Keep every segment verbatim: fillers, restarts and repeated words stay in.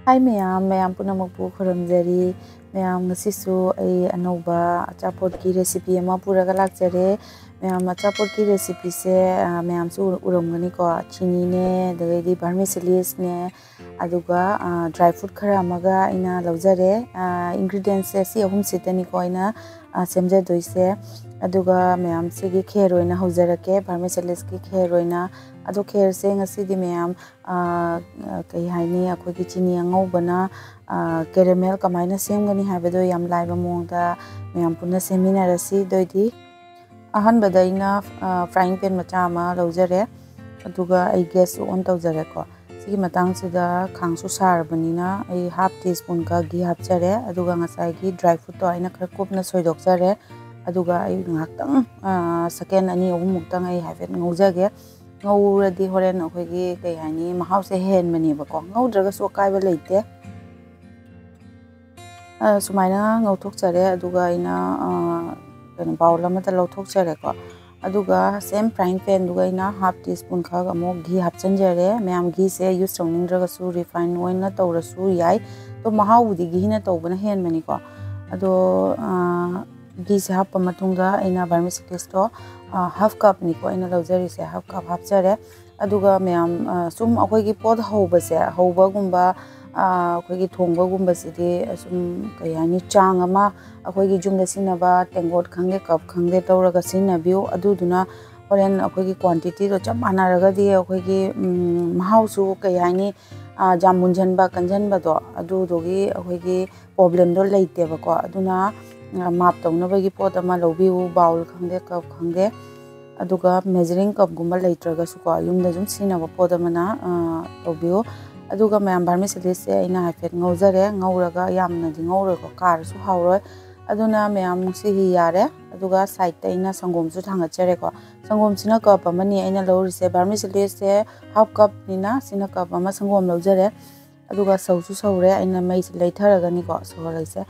ꯍꯥꯏ ꯃꯌꯥꯝ, ꯃꯌꯥꯝ ꯄꯨꯝꯅꯃꯛꯄꯨ ꯈꯨꯔꯨꯝꯖꯔꯤ꯫ ꯃꯌꯥꯝ, ꯉꯁꯤꯁꯨ ꯑꯩ ꯑꯅꯧꯕ ꯑꯆꯥꯄꯣꯠꯀꯤ recipe ꯑꯃ ꯄꯨꯔꯒ ꯂꯥꯛꯆꯔꯦ꯫ ꯃꯌꯥꯝ, ꯑꯆꯥꯄꯣꯠꯀꯤ recipeꯁꯦ, ꯑ, ꯃꯌꯥꯝꯁꯨ ꯎꯔꯝꯒꯅꯤꯀꯣ, ꯆꯤꯅꯤꯅꯦ, ꯑꯗꯒꯤꯗꯤ vermicelliꯁꯅꯦ, ꯑꯗꯨꯒ, ꯑ, dry fruit ꯈꯔ ꯑꯃꯒ ꯑꯩꯅ ꯂꯧꯖꯔꯦ꯫ ꯑ, ingredientsꯁꯦ ꯁꯤ ꯑꯍꯨꯝꯁꯤꯗꯅꯤꯀꯣ ꯑꯩꯅ, ꯑ, ꯁꯦꯝꯖꯗꯣꯏꯁꯦ꯫ ꯑꯗꯨꯒ ꯃꯌꯥꯝ, ꯁꯤꯒꯤ ꯈꯦꯔ ꯑꯣꯏꯅ ꯍꯧꯖꯔꯛꯀꯦ, vermicelliꯁꯀꯤ ꯈꯦꯔ ꯑꯣꯏꯅ꯫ ꯑꯗꯣ ꯈꯦꯔꯁꯦ ꯉꯁꯤꯗꯤ ꯃꯌꯥꯝ, ꯑ, ꯑ, ꯀꯩ ꯍꯥꯏꯅꯤ, ꯑꯩꯈꯣꯏꯒꯤ ꯆꯤꯅꯤ ꯑꯉꯧꯕꯅ, ꯑ, caramel ꯀꯃꯥꯏꯅ ꯁꯦꯝꯒꯅꯤ ꯍꯥꯏꯕꯗꯣ ꯌꯥꯝ ꯂꯥꯏꯕ ꯃꯑꯣꯡꯗ ꯃꯌꯥꯝ ꯄꯨꯟꯅ ꯁꯦꯝꯃꯤꯟꯅꯔꯁꯤ꯫ ꯑꯗꯨꯑꯣꯏꯗꯤ ꯑꯍꯥꯟꯕꯗ ꯑꯩꯅ, ꯑ, frying pan ꯃꯆꯥ ꯑꯃ ꯂꯧꯖꯔꯦ, ꯑꯗꯨꯒ ꯑꯩ gasꯁꯨ on ꯇꯧꯖꯔꯦꯀꯣ꯫ ꯁꯤꯒꯤ ꯃꯇꯥꯡꯁꯤꯗ ꯈꯥꯡꯁꯨ ꯁꯥꯔꯕꯅꯤꯅ ꯑꯩ half teaspoonꯒ ghee ꯍꯥꯞꯆꯔꯦ, ꯑꯗꯨꯒ ꯉꯁꯥꯏꯒꯤ dry fruitꯇꯣ ꯑꯩꯅ ꯈꯔ ꯀꯨꯞꯅ ꯁꯣꯏꯗꯣꯛꯆꯔꯦ꯫ ꯑꯗꯨꯒ ꯑꯩ ꯉꯥꯏꯍꯥꯛꯇꯪ, ꯑ, second ꯑꯅꯤ ꯑꯍꯨꯝꯃꯨꯛꯇꯪ ꯑꯩ ꯍꯥꯏꯐꯦꯠ ꯉꯧꯖꯒꯦ꯫ ꯉꯧꯔꯗꯤ ꯍꯣꯔꯦꯟ ꯑꯩꯈꯣꯏꯒꯤ, ꯀꯩ ꯍꯥꯏꯅꯤ, ꯃꯍꯥꯎꯁꯦ ꯍꯦꯟꯕꯅꯦꯕꯀꯣ꯫ ꯉꯧꯗ꯭ꯔꯒꯁꯨ ꯑꯀꯥꯏꯕ ꯂꯩꯇꯦ꯫ ꯑ, ꯁꯨꯃꯥꯏꯅ ꯉꯧꯊꯣꯛꯆꯔꯦ, ꯑꯗꯨꯒ ꯑꯩꯅ, ꯑ, ꯀꯩꯅꯣ, bowl ꯑꯃꯗ ꯂꯧꯊꯣꯛꯆꯔꯦꯀꯣ꯫ ꯑꯗꯨꯒ same frying panꯗꯨꯒ ꯑꯩꯅ half teaspoon ꯈꯛ ꯑꯃꯨꯛ ghee ꯍꯥꯞꯆꯤꯟꯖꯔꯦ꯫ ꯃꯌꯥꯝ, gheeꯁꯦ use ꯇꯧꯅꯤꯡꯗ꯭ꯔꯒꯁꯨ refine oilꯅ ꯇꯧꯔꯁꯨ ꯌꯥꯏ, ꯑꯗꯣ ꯃꯍꯥꯎꯕꯨꯗꯤ gheeꯅ ꯇꯧꯕꯅ ꯍꯦꯟꯕꯅꯤꯀꯣ꯫ ꯑꯗꯣ, ꯑ, gheeꯁꯦ ꯍꯥꯞꯄ ꯃꯇꯨꯡꯗ ꯑꯩꯅ vermicelliesꯇꯣ, ꯑ, half cupꯅꯤꯀꯣ ꯑꯩꯅ ꯂꯧꯖꯔꯤꯁꯦ, half cup ꯍꯥꯞꯆꯔꯦ꯫ ꯑꯗꯨꯒ ꯃꯌꯥꯝ, ꯑ, ꯁꯨꯝ ꯑꯩꯈꯣꯏꯒꯤ ꯄꯣꯠ ꯍꯧꯕꯁꯦ, ꯍꯧꯕꯒꯨꯝꯕ, ꯑ, ꯑꯩꯈꯣꯏꯒꯤ ꯊꯣꯡꯕꯒꯨꯝꯕꯁꯤꯗꯤ ꯁꯨꯝ, ꯀꯩ ꯍꯥꯏꯅꯤ, ꯆꯥꯡ ꯑꯃ ꯑꯩꯈꯣꯏꯒꯤ ꯌꯨꯝꯗ ꯁꯤꯖꯤꯟꯅꯕ ꯇꯦꯡꯀꯣꯠ ꯈꯪꯗꯦ, cup ꯈꯪꯗꯦ ꯇꯧꯔꯒ ꯁꯤꯖꯤꯟꯅꯕꯤꯌꯨ꯫ ꯑꯗꯨꯗꯨꯅ ꯍꯣꯔꯦꯟ ꯑꯩꯈꯣꯏꯒꯤ quantityꯗꯣ ꯆꯞ ꯃꯥꯟꯅꯔꯒꯗꯤ ꯑꯩꯈꯣꯏꯒꯤ, ꯎꯝ, ꯃꯍꯥꯎꯁꯨ, ꯀꯩ ꯍꯥꯏꯅꯤ, ꯑ, ꯌꯥꯝ ꯃꯨꯟꯖꯟꯕ, ꯀꯟꯖꯟꯕꯗꯣ, ꯑꯗꯨꯗꯨꯒꯤ ꯑꯩꯈꯣꯏꯒꯤ problemꯗꯣ ꯂꯩꯇꯦꯕꯀꯣ꯫ ꯑꯗꯨꯅ, ꯑ, ꯃꯥꯞ ꯇꯧꯅꯕꯒꯤ ꯄꯣꯠ ꯑꯃ ꯂꯧꯕꯤꯌꯨ, bowl ꯈꯪꯗꯦ, cup ꯈꯪꯗꯦ꯫ ꯑꯗꯨꯒ measuring cupꯒꯨꯝꯕ ꯂꯩꯇ꯭ꯔꯒꯁꯨꯀꯣ, ꯌꯨꯝꯗ ꯑꯗꯨꯝ ꯁꯤꯖꯤꯟꯅꯕ ꯄꯣꯠ ꯑꯃꯅ, ꯑ, ꯇꯧꯕꯤꯌꯨ꯫ ꯑꯗꯨꯒ ꯃꯌꯥꯝ, vermicelliesꯁꯦ ꯑꯩꯅ ꯍꯥꯏꯐꯦꯠ ꯉꯧꯖꯔꯦ꯫ ꯉꯧꯔꯒ, ꯌꯥꯝꯅꯗꯤ ꯉꯧꯔꯣꯏꯀꯣ, ꯀꯥꯔꯁꯨ ꯍꯥꯎꯔꯣꯏ꯫ ꯑꯗꯨꯅ ꯃꯌꯥꯝ, ꯁꯤꯒꯤ ꯌꯥꯔꯦ꯫ ꯑꯗꯨꯒ sideꯇ ꯑꯩꯅ ꯁꯪꯒꯣꯝꯁꯨ ꯊꯥꯡꯒꯠꯆꯔꯦꯀꯣ꯫ ꯁꯪꯒꯣꯝꯁꯤꯅ cup ꯑꯃꯅꯤ ꯑꯩꯅ ꯂꯧꯔꯤꯁꯦ꯫ Vermicelliesꯁꯦ half cupꯅꯤꯅ ꯁꯤꯅ cup ꯑꯃ ꯁꯪꯒꯣꯝ ꯂꯧꯖꯔꯦ꯫ ꯑꯗꯨꯒ ꯁꯧꯁꯨ ꯁꯧꯔꯦ, ꯑꯩꯅ ꯃꯩꯁꯦ ꯂꯩꯊꯔꯒꯅꯤꯀꯣ ꯁꯧꯍꯜꯂꯛꯏꯁꯦ꯫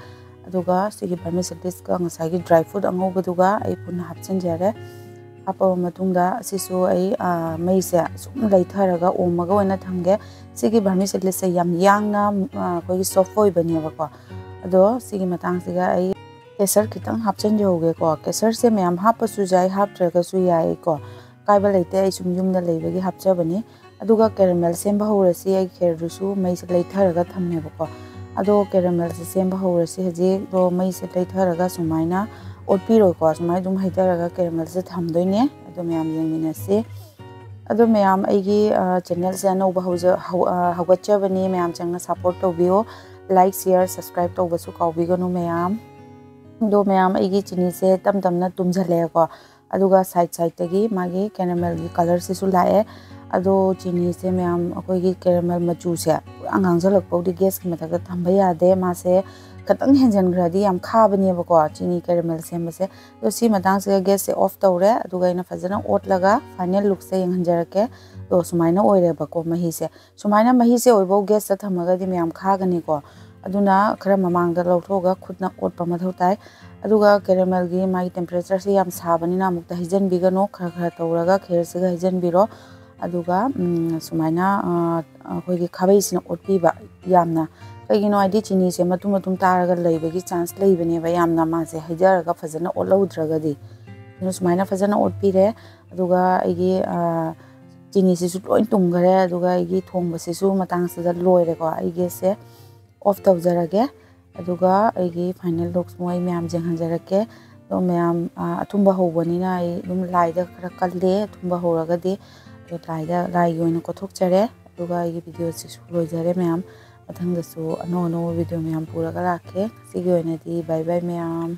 ꯑꯗꯨꯒ ꯁꯤꯒꯤ vermicelliesꯀ ꯉꯁꯥꯏꯒꯤ dry fruit ꯑꯉꯧꯕꯗꯨꯒ ꯑꯩ ꯄꯨꯟꯅ ꯍꯥꯞꯆꯤꯟꯖꯔꯦ꯫ ꯍꯥꯞꯄꯕ ꯃꯇꯨꯡꯗ ꯑꯁꯤꯁꯨ ꯑꯩ, ꯑ, ꯃꯩꯁꯦ ꯁꯨꯝ ꯂꯩꯊꯔꯒ ꯑꯣꯝꯃꯒ ꯑꯣꯏꯅ ꯊꯝꯒꯦ꯫ ꯁꯤꯒꯤ vermicelliꯁꯦ ꯌꯥꯝ ꯌꯥꯡꯅ, ꯑ, ꯑꯩꯈꯣꯏꯒꯤ soft ꯑꯣꯏꯕꯅꯦꯕꯀꯣ꯫ ꯑꯗꯣ ꯁꯤꯒꯤ ꯃꯇꯥꯡꯁꯤꯒ ꯑꯩ ꯀꯦꯁꯔ ꯈꯤꯇꯪ ꯍꯥꯞꯆꯤꯟꯖꯍꯧꯒꯦꯀꯣ꯫ ꯀꯦꯁꯔꯁꯦ ꯃꯌꯥꯝ ꯍꯥꯞꯄꯁꯨ ꯌꯥꯏ, ꯍꯥꯞꯇ꯭ꯔꯒꯁꯨ ꯌꯥꯏꯀꯣ, ꯑꯀꯥꯏꯕ ꯂꯩꯇꯦ꯫ ꯑꯩ ꯁꯨꯝ ꯌꯨꯝꯗ ꯂꯩꯕꯒꯤ ꯍꯥꯞꯆꯕꯅꯤ꯫ ꯑꯗꯨꯒ caramel ꯁꯦꯝꯕ ꯍꯧꯔꯁꯤ꯫ ꯑꯩ ꯈꯦꯔꯗꯨꯁꯨ ꯃꯩꯁꯦ ꯂꯩꯊꯔꯒ ꯊꯝꯃꯦꯕꯀꯣ꯫ ꯑꯗꯣ caramelꯁꯦ ꯁꯦꯝꯕ ꯍꯧꯔꯁꯤ꯫ ꯍꯧꯖꯤꯛ ꯑꯗꯣ ꯃꯩꯁꯦ ꯂꯩꯊꯔꯒ ꯁꯨꯃꯥꯏꯅ ꯑꯣꯠꯄꯤꯔꯣꯏꯀꯣ꯫ ꯁꯨꯃꯥꯏꯅ ꯑꯗꯨꯝ ꯍꯩꯊꯔꯒ caramelꯁꯦ ꯊꯝꯗꯣꯏꯅꯦ꯫ ꯑꯗꯣ ꯃꯌꯥꯝ ꯌꯦꯡꯃꯤꯟꯅꯁꯤ꯫ ꯑꯗꯣ ꯃꯌꯥꯝ, ꯑꯩꯒꯤ, ꯑ, channelꯁꯦ ꯑꯅꯧꯕ ꯍꯧꯖ-, ꯍꯧ-, ꯑ, ꯍꯧꯒꯠꯆꯕꯅꯤ꯫ ꯃꯌꯥꯝ ꯆꯪꯅ support ꯇꯧꯕꯤꯌꯣ꯫ Like, share, subscribe ꯇꯧꯕꯁꯨ ꯀꯥꯎꯕꯤꯒꯅꯨ ꯃꯌꯥꯝ꯫ ꯑꯗꯣ ꯃꯌꯥꯝ, ꯑꯩꯒꯤ ꯆꯤꯅꯤꯁꯦ ꯇꯞ ꯇꯞꯅ ꯇꯨꯝꯁꯤꯜꯂꯛꯑꯦꯀꯣ꯫ ꯑꯗꯨꯒ side sideꯇꯒꯤ ꯃꯥꯒꯤ caramelꯒꯤ colourꯁꯤꯁꯨ ꯂꯥꯛꯑꯦ꯫ ꯑꯗꯣ ꯆꯤꯅꯤꯁꯦ ꯃꯌꯥꯝ, ꯑꯩꯈꯣꯏꯒꯤ caramel ꯃꯆꯨꯁꯦ ꯄꯨꯔꯥ ꯉꯥꯡꯁꯤꯜꯂꯛꯄ ꯐꯥꯎꯗꯤ gasꯀꯤ ꯃꯊꯛꯇ ꯊꯝꯕ ꯌꯥꯗꯦ꯫ ꯃꯥꯁꯦ ꯈꯤꯇꯪ ꯍꯦꯟꯖꯤꯟꯈ꯭ꯔꯗꯤ ꯌꯥꯝ ꯈꯥꯕꯅꯦꯕꯀꯣ, ꯆꯤꯅꯤ caramel ꯁꯦꯝꯕꯁꯦ꯫ ꯑꯗꯣ ꯁꯤ ꯃꯇꯥꯡꯁꯤꯗ gasꯁꯦ off ꯇꯧꯔꯦ꯫ ꯑꯗꯨꯒ ꯑꯩꯅ ꯐꯖꯅ ꯑꯣꯠꯂꯒ final lookꯁꯦ ꯌꯦꯡꯍꯟꯖꯔꯛꯀꯦ꯫ ꯑꯗꯣ ꯁꯨꯃꯥꯏꯅ ꯑꯣꯏꯔꯦꯕꯀꯣ ꯃꯍꯤꯁꯦ꯫ ꯁꯨꯃꯥꯏꯅ ꯃꯍꯤꯁꯦ ꯑꯣꯏꯕꯐꯥꯎ gasꯇ ꯊꯝꯃꯒꯗꯤ ꯃꯌꯥꯝ ꯈꯥꯒꯅꯤꯀꯣ꯫ ꯑꯗꯨꯅ ꯈꯔ ꯃꯃꯥꯡꯗ ꯂꯧꯊꯣꯛꯑꯒ ꯈꯨꯠꯅ ꯑꯣꯠꯄ ꯃꯊꯧ ꯇꯥꯏ꯫ ꯑꯗꯨꯒ caramelꯒꯤ ꯃꯥꯒꯤ temperatureꯁꯦ ꯌꯥꯝ ꯁꯥꯕꯅꯤꯅ ꯑꯃꯨꯛꯇ ꯍꯩꯖꯤꯟꯕꯤꯒꯅꯨ꯫ ꯈꯔ ꯈꯔ ꯇꯧꯔꯒ ꯈꯦꯔꯁꯤꯒ ꯍꯩꯖꯤꯟꯕꯤꯔꯣ꯫ ꯑꯗꯨꯒ, ꯎꯝ, ꯁꯨꯃꯥꯏꯅ, ꯑ, ꯑꯩꯈꯣꯏꯒꯤ ꯈꯥꯕꯩꯁꯤꯅ ꯑꯣꯠꯄꯤꯕ ꯌꯥꯝꯅ꯫ ꯀꯩꯒꯤꯅꯣ ꯍꯥꯏꯗꯤ ꯆꯤꯅꯤꯁꯦ ꯃꯇꯨꯝ ꯃꯇꯨꯝ ꯇꯥꯔꯒ ꯂꯩꯕꯒꯤ chance ꯂꯩꯕꯅꯦꯕ ꯌꯥꯝꯅ, ꯃꯥꯁꯦ ꯍꯩꯖꯔꯒ ꯐꯖꯅ ꯑꯣꯠꯍꯧꯗ꯭ꯔꯒꯗꯤ꯫ ꯑꯗꯨꯅ ꯁꯨꯃꯥꯏꯅ ꯐꯖꯅ ꯑꯣꯠꯄꯤꯔꯦ꯫ ꯑꯗꯨꯒ ꯑꯩꯒꯤ, ꯑ, ꯆꯤꯅꯤꯁꯤꯁꯨ ꯂꯣꯏ ꯇꯨꯝꯈꯔꯦ꯫ ꯑꯗꯨꯒ ꯑꯩꯒꯤ ꯊꯣꯡꯕꯁꯤꯁꯨ ꯃꯇꯥꯡꯁꯤꯗ ꯂꯣꯏꯔꯦꯀꯣ꯫ ꯑꯩ gasꯁꯦ off ꯇꯧꯖꯔꯒꯦ꯫ ꯑꯗꯨꯒ ꯑꯩꯒꯤ final looks ꯃꯣꯏ ꯃꯌꯥꯝ ꯌꯦꯡꯍꯟꯖꯔꯛꯀꯦ꯫ ꯑꯗꯣ ꯃꯌꯥꯝ, ꯑ, ꯑꯊꯨꯝꯕ ꯍꯧꯕꯅꯤꯅ ꯑꯩ ꯑꯗꯨꯝ ꯂꯥꯏꯗ ꯈꯔ ꯀꯜꯂꯦ ꯑꯊꯨꯝꯕ ꯍꯧꯔꯒꯗꯤ꯫ ꯑꯗꯣ ꯂꯥꯏꯗ, ꯂꯥꯏꯒꯤ ꯑꯣꯏꯅ ꯀꯣꯠꯊꯣꯛꯆꯔꯦ꯫ ꯑꯗꯨꯒ ꯑꯩꯒꯤ videoꯁꯤꯁꯨ ꯂꯣꯏꯖꯔꯦ ꯃꯌꯥꯝ꯫ ꯃꯊꯪꯗꯁꯨ ꯑꯅꯧ ꯑꯅꯧꯕ video ꯃꯌꯥꯝ ꯄꯨꯔꯒ ꯂꯥꯛꯀꯦ꯫ ꯉꯁꯤꯒꯤ ꯑꯣꯏꯅꯗꯤ bye bye ꯃꯌꯥꯝ꯫